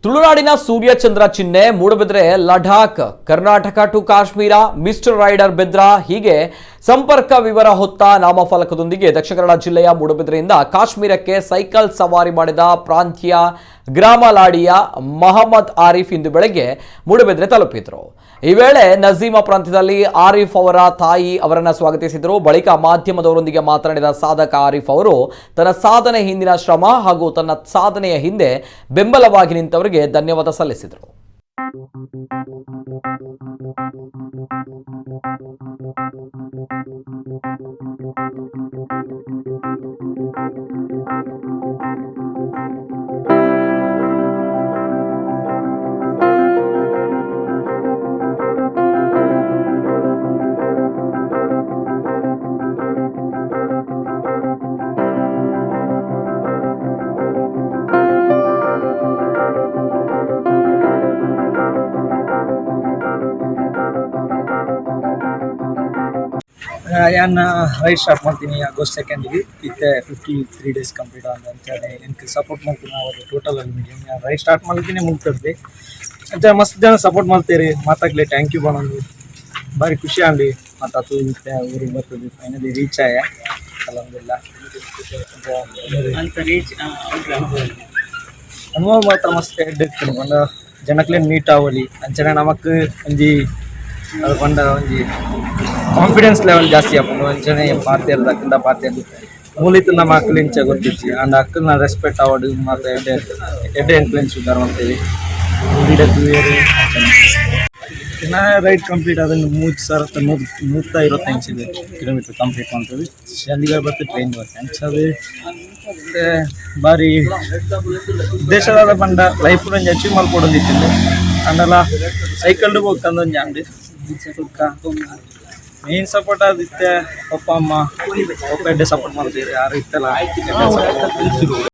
ತುಳುನಾಡಿನ ಸೂರ್ಯಚಂದ್ರ ಚಿಹ್ನೆ, Moodbidri Ladakh, Karnataka to Kashmir, mister rider Bedra ಹೀಗೆ ಸಂಪರ್ಕ ವಿವರ ಹೊತ್ತ ನಾಮಫಲಕದೊಂದಿಗೆ ದಕ್ಷಿಣ ಕನ್ನಡ ಜಿಲ್ಲೆಯ ಮೂಡಬಿದ್ರೆಯಿಂದ ಕಾಶ್ಮೀರಕ್ಕೆ ಸೈಕಲ್ ಸವಾರಿ ಮಾಡಿದ ಪ್ರಾಂತ್ಯ ಗ್ರಾಮಲಾಡಿಯ ಮಹಮ್ಮದ್ ಆರಿಫ್ ಇಂದು ಬೆಳಗ್ಗೆ ಮೂಡಬಿದ್ರೆ ತಲುಪಿದ್ರು. ಈ ವೇಳೆ ನಜೀಮಾ ಪ್ರಾಂತ್ಯದಲ್ಲಿ ಆರಿಫ್ ಅವರ ತಾಯಿ ಅವರನ್ನ ಸ್ವಾಗತಿಸಿದರು. ಬಳಿಕ ಮಾಧ್ಯಮದವರೊಂದಿಗೆ ಮಾತನಾಡಿದ ಸಾಧಕ ಆರಿಫ್ ಅವರು ತನ್ನ ಸಾಧನೆ ಹಿಂದಿನ ಶ್ರಮ ಹಾಗೂ ತನ್ನ ಸಾಧನೆಯ ಹಿಂದೆ ಬೆಂಬಲವಾಗಿ ನಿಂತವರಿಗೆ ಧನ್ಯವಾದ ಸಲ್ಲಿಸಿದರು. ಯಾನ್ ರೈಡ್ ಸ್ಟಾರ್ಟ್ ಮಾಡ್ತೀನಿ ಆಗಸ್ಟ್ ಸೆಕೆಂಡಿಗೆ. ಇತ್ತೆ 53 ಡೇಸ್ ಕಂಪ್ಲೀಟ್ ಆಂಡ್. ಅಂಚನೆ ಎಂಕ್ ಸಪೋರ್ಟ್ ಮಲ್ಪುನ ಅವರು ಟೋಟಲ್ ಮೀಡಿಯಂ. ಯಾನ್ ರೈಡ್ ಸ್ಟಾರ್ಟ್ ಮಲ್ತಿನಿ ಮುಲ್ತರ್ದೆ. ಅಂಚ ಮಸ್ತ್ ಜನ ಸಪೋರ್ಟ್ ಮಲ್ತೇರಿ, ಮಾತಾಗ್ಲೆ thank you ಪನೊಂದು. ಬಾರಿ ಖುಷಿ ಆಂಡ್ ಮಾತಾತು. ಇತ್ತೆ ಊರಿಗೆ ಬರ್ತದೆ, ಫೈನಲಿ ರೀಚ್ ಆಯ, ಅಲ್ಹಮ್ದುಲಿಲ್ಲ. ಅಂತ ರೀಚ್. ಅನುಭವ ಮಾತ್ರ ಮಸ್ತ್ ಎಡ್ಡೆ ಇತ್ತು ಪಂಡ ಜನಕ್ಲೆನ್ ಮೀಟ್ ಆವೊಲಿ. ಅಂಚನೆ ನಮಕ್ ಒಂಜಿ ಅದು ಪಂಡ ಒಂಜಿ ಕಾನ್ಫಿಡೆನ್ಸ್ ಲೆವೆಲ್ ಜಾಸ್ತಿ ಆಪುಂಡು. ಅಂಚನೆ ಪಾತೆರ್ದ ಅಕ್ಕಂಡ ಪಾತೆರ್ದು ಮೂಲಿತ್ತು ನಮ್ಮ ಅಕ್ಕಲು ಇಂಚ ಗೊತ್ತಿಜ್ಜಿ ಅಂಡ್ ಅಕ್ಕಲ್ನ ರೆಸ್ಪೆಕ್ಟ್ ಆವಡ್. ಮಾತ ಎಡ್ಡೆ ಎಡ್ಡೆ ಇನ್ಫ್ಲುಯೆನ್ಸ್ ಸುಧಾರ ಮಾಡ್ತೇವೆ ಊರಿಡ ತೂಯೆರೆ. ಅಂಚನೆ ನಾ ರೈಡ್ ಕಂಪ್ಲೀಟ್ ಆದ 3125 ಕಿಲೋಮೀಟರ್ ಕಂಪ್ಲೀಟ್ ಮಾಡ್ತೇವೆ. ಚಂಡೀಗಢ ಬರ್ತದೆ, ಟ್ರೈನ್ ಬರ್ತದೆ. ಅಂಚದೆ ಮತ್ತೆ ಬಾರಿ ಉದ್ದೇಶದಾದ ಪಂಡ ಲೈಫ್ ಒಂಜಿ ಅಚೀವ್ ಮಲ್ಪೊಡೊಂದಿತ್ತಿಂದು. ಅಂಡಲ ಸೈಕಲ್ ಹೋಗ್ತಂದೊಂಜಿ ಅಂಡ್ ಬೊಕ್ಕ ಮೇನ್ ಸಪೋರ್ಟ್ ಆದಿತ್ತೆ ಪಪ್ಪ ಅಮ್ಮ. ಪಪ್ಪ ಎಡ್ಡೆ ಸಪೋರ್ಟ್ ಮಾಡ್ತೀರಿ, ಯಾರು ಇತ್ತಲ್ಲ ಎಡ್ಡೆ support.